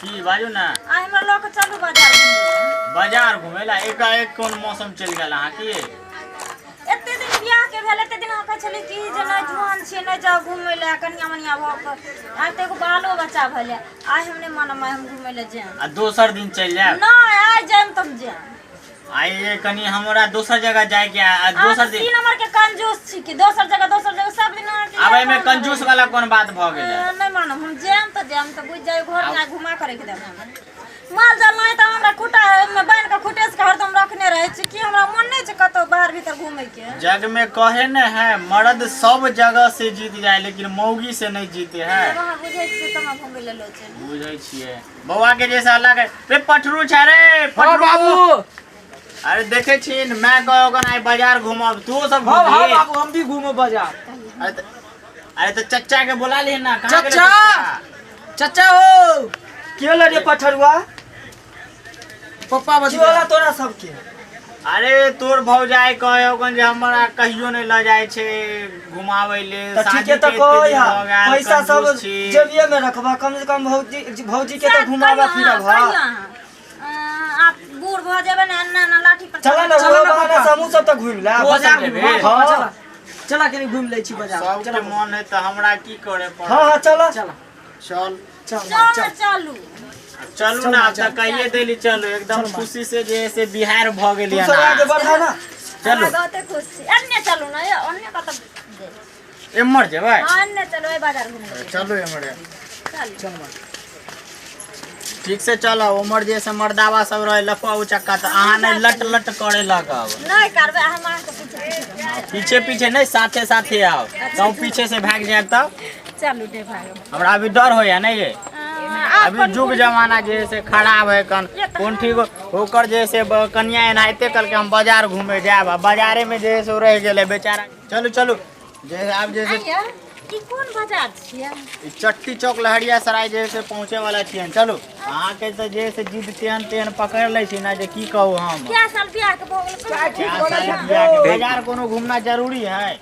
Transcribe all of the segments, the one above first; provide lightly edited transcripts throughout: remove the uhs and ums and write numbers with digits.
की बाजू ने। आइ हमरा लऽ कऽ चलू बाजार घुमै लए। बाजार घुमै ला? एकाएक कोन मौसम चलि गेल अहाँ की? एते दिन बियाह के भेल, एते दिन अहाँ कहै छलियै कि जे नहि, जुआन छियै, नहि जाउ घुमै लए, कनिया मनिया भऽ कऽ। आइ तऽ एगो बालो बच्चा भेलै। आइ हम नहि मानब, आइ हम घुमै लए जायब। आ दोसर दिन चलि जायब। नहि, आइ जायब तऽ हम जायब। आइ ये कनी हमरा दोसर जगह जाय के आ अहाँ दोसर तऽ दिन। तीन नंबर के कंजूस छी कि दोसर जगह, दोसर जगह सब दिन अहाँके आब इएह एहिमे बहाना कंजूस रहैए। वाला कोन बात भऽ गेलै? नहि मानब, हम जायब तऽ जायब, तऽ बुझि जाउ घर में घुमा के राखि देब हमरा। माल जाल नहि तऽ हमरा खूटा में बान्हि कऽ खुटेस के हरदम रखने रहै छी कि हमरा मन नहि छै कतहु बाहर भीतर घूमे के। जग में कहे न है, मर्द सब जगह से जीत जाए लेकिन मौगी से नहीं जीते है। जब अहाँ बुझै छियै तब हम घूमै लए लो चलू। बुझै छियै बौआ के जैसा अल्लाह के रे पठरू छै रे। हाँ पठरू बाबू। अरे देखे छी मैं कहो आइ बाजार घूमब, तू सब हाँ हाँ घूमबी? बाबू, हम भी घूमो बाजार। अरे तो चच्चा के बुला ली ना, कहाँ गेलै? चच्चा! चच्चा हो। की होलो रे पठरुआ? पप्पा की होला बजला। तोरा सबके? अरे तोर भौजाई कहे होगन जे हमरा कहियो नहीं ल जाय छै घुमावे ले। तऽ शादी ठीके तऽ के एते दिन कह, भऽ गेल, पैसा सब कंजूस छी। जेबिये में रखबा, कम से कम भौजी भौजी के तऽ सएह घुमाबा कहियौ फिरब। अहाँ, कहियौ हाँ अहाँ। आप बूढ़ भऽ जेबै ने, एना एना लाठी पर। चला ना। चला ओहो ना बहाना पापा। से हमहूँ सब तऽ घुमि लेब। तू बाजार सब घूम। जेबे? हाँ, हाँ। चला चला, कनी घूम लै छी बाजार। सबके चला। मन है तऽ हमरा की करे पड़त? हाँ हाँ, चला। चला। चल। चल चल। चल। चलू। चलू चल ना। माँ, आब तऽ चल। कहिए देली, चलू एकदम चल माँ। खुशी से जे है से बिहार भऽ तू गेली सब ना। आगे बढ़ा ना। चलू। हमरा बहुते खुश छी। एन्ने चलू ने, ओन्ने कतऽ जेबै? एम्हर जेबै। हाँ, एन्ने चलू, एहि बाजार घुमै लए। चलू एम्हरे। चलू। चल माँ। ठीक से चलो, उमर जे से मर्दावा सब रहे लफुआ उचक्का तऽ अहाँ नहि लट लट करे लगब। नहि करबै, हम अहाँके पीछे पीछे रहब। पीछे पीछे नहीं, साथे साथे आओ, कहूँ पीछे से भाग जाए तब। चलू डे भाग। हमरा अभी डर होया नहीं ये। अभी जुग जमाना जे से खराब है कन कोन ठीक होकर जे से कनिया एनाहिते कल के हम बाजार घूमे जायब आ बाजारे में जे से रह गेलै बेचारा। चलू चलू, जे आब जे से आइया, ई कोन बाजार छियै? ई चट्टी चौक लहरिया सराय जे से पहुँचे वाला छियन। चलू, अहाँके तऽ जे से जिद तेहन तेहन पकड़ लै छी ना जे की कहू हम। क्या साल बियाह के भऽ गेल? क्या साल बियाह के बाजार कोनो घूमना जरूरी है?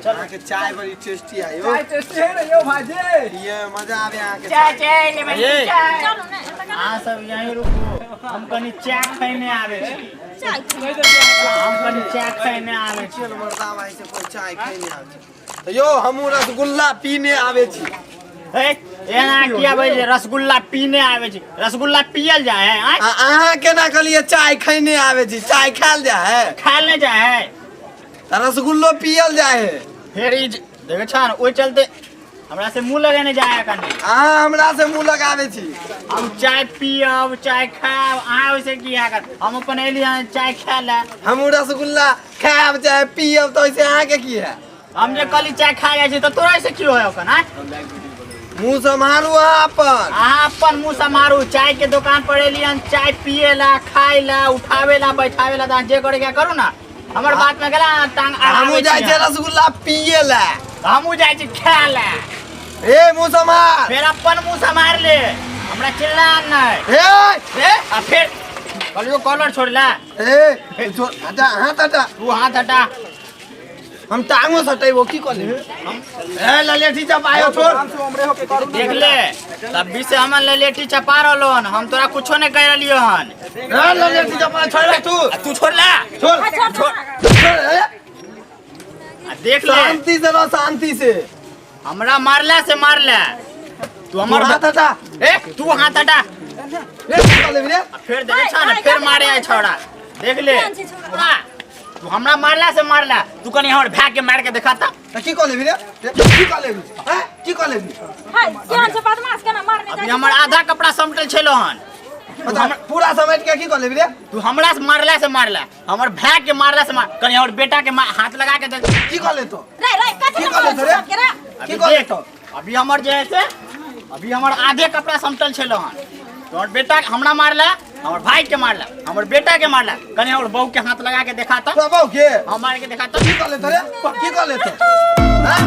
अहाँके चाय बड़ी टेस्टी आयो। चाय टेस्टी है ना यो भाजी? ये मजा आबे अहाँके। चाय चाय लेबै? ये। चलू ने एतऽ। अहाँ सब यहीं रुकू, हम कनी चाय खैने आबै छी। चाय? हम कनी चाय खैने आबै छी। चल मर्दावा, से कोई चाय खैने आबै छै? तऽ यौ हमहूँ रसगुल्ला पीने आबै छी। हे, एना किया बजै? रसगुल्ला पीने आबै छी? रसगुल्ला पियल जाइ है आँय? आ अहाँ केना कहलियै चाय खैने आबै छी? चाय खायल जाइ है? खायल नहि जाइ है। तऽ रसगुल्लो पियल जाइ है। फेर ई देखै छह ने, ओहि चलते हमरा से मुँह लगेने जाइ है कनी। अहाँ हमरा से मुँह लगाबै छी। हम चाय पियब, चाय खायब, अहाँ ओहिसे की है? हम अपन एली हन चाय खाय लए। हमहूँ रसगुल्ला खायब चाहे पियब, तऽ ओहिसे अहाँके की है? हम जे कहली चाय खा जाइ छी तऽ तोरा से की होय ओकन आँय? मुँह सम्हारू अहाँ अपन। अहाँ अपन मुँह सम्हारू। चाय के दुकान पर एली हन चाय पिए ला, खाय ला, उठावे ला, बैठावे ला, तऽ अहाँ जे करे के करू ना। हमर बात में गेला अहाँ टांग हमहूँ अड़ाबै जाइ छी। छियै रसगुल्ला पिए लए। हमहूँ जाइ छी खाय ला। ए मुँह सम्हार। फेर अपन मुँह सम्हार ले, हमरा चिल्ला नहि। ए ए आ फेर कहलियो कॉलर छोड़ ला। ए छोड़, हटा हाथ हटा। तू हाथ हटा। हम टांगो सटेबो की कऽ लेबै? ए ललेठी जब आयो छोड़। देख ले, तब से हमर ललेटी चपा रहलो हन, हम तोरा कुछो नहीं कह रहलियो हन। ए ललेठी जब आयो छोड़ तू। आ तू छोड़ ला। छोड़ छोड़। छोड़ ए। आ देख ले। शांति से रहो, शांति से। हमरा मारला से मारला तू हमर हाथ हटा। ए तू हाथ हटा। ए की कऽ लेबही रे? आ फेर देखे छा ने, फेर मारे आय छौड़ा, देख ले। केहन छै छौड़ा? आ, तू हमरा मारला से मारला, तू कनी हमर भाय के मार के देखा ता। तऽ की कऽ लेबही रे? की कऽ लेबही हैं? की कऽ लेबही? हाय, केहन छै बदमाश, केना मारने अभी जाइ छै? हमर आधा कपड़ा समटल छेलो हन। अच्छा, पूरा समेट के की कऽ लेबही रे? तू हमरा से मारला से मारला, हमर भाय के मारला से मार, कनी हमर बेटा के हाथ लगा के देख। की कऽ लेतो? रे रे, कथी की लए कऽ मारै लेतो छै रे? सबके रे? की अभी कऽ देख, लेतो? अभी हमर जे है से अभी हमर आधे कपड़ा समटल छेलो हन। तोहर बेटा हमरा मारला, हमर भाई के मारला, हमर बेटा के मारला, कनी हमर बहू के हाथ लगा के देखा ता। तोरा बहू के हम मार के देखा ता। की कऽ लेतो रे? की कऽ लेतो हैं?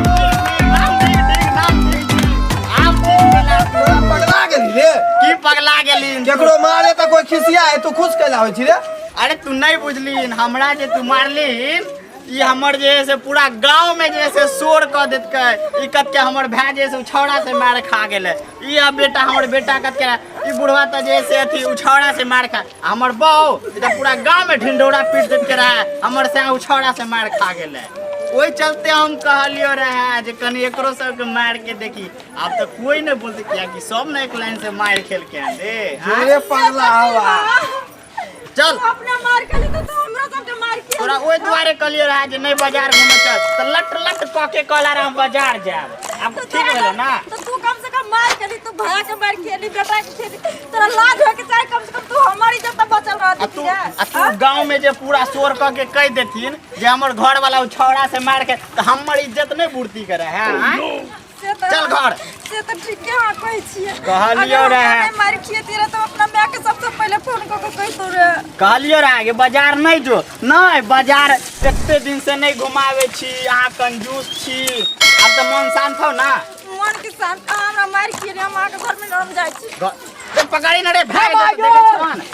तोरा पगला गेली रे? की पगला गेली? केकरो मारे तऽ कोई खिसिया है, तू खुश कैला होइ छी रे? अरे तू नहीं बुझलीन, हमरा जे तू मारलीन ई हमर जे है से पूरा गांव में जे है से शोर कऽ देतकै। ई कतके हमर भाय जे है से उछौड़ा से मार खा गेलै। ई अब बेटा हमर बेटा कतके ई बुढ़वा तऽ जे है से अथी उछौड़ा से मार खा, हमर बहू ई तऽ पूरा गांव में ढिंढोरा पीट देतकै रहे, हमर से उछौड़ा से मार खा गेलै। ओहि चलते हम कहलियो रहे जे कनि एकरो सबके मार के देखी। आब तऽ कोई नहीं बोलते कियाकि सब ने एक लाइन से मार खेल के आन दे। रे पगला हवा चल तू अपना मार के तो तू हमरा सबके मार के तोरा ओहि दुआरे कहलियो रहे जे नहीं बाजार घूमे चल, तऽ लट लट कऽ के कहला रहे हम बाजार जायब। आब ठीक भेलो ना? तो तू कम से कम मार के ली, तू भैया के मार के ली, बेटा के खेली, तोरा लाज होय के चाहे कम से कम तू हमर इज्जत तऽ बचल रहत। आ तू आ तू गांव में जे पूरा शोर कऽ के कहि देथिन जे हमर घर वाला उ छौड़ा से मार के, तऽ हमर इज्जत नहीं पूर्ति करे है। से तऽ चल घर। से तऽ ठीके अहाँ कहै छियै। कहलियौ अगर हमरा रहए। नहि मारि खियेती रहए तऽ अपना माय के सबसँ पहिले फोन कऽ के कहितौ रहए। कहलियो रहे कि बाजार नहीं जो, नहीं बाजार एते दिन से नहीं घुमावे छी, अहाँ कंजूस छी। आब तऽ मन शांत हो ना? मन के शांत, अहाँ हमरा मारि खियेली, हम अहाँके घर में हम जाइ छी। पकड़ी न रे, भाग जेतौ, देखै छौ ने।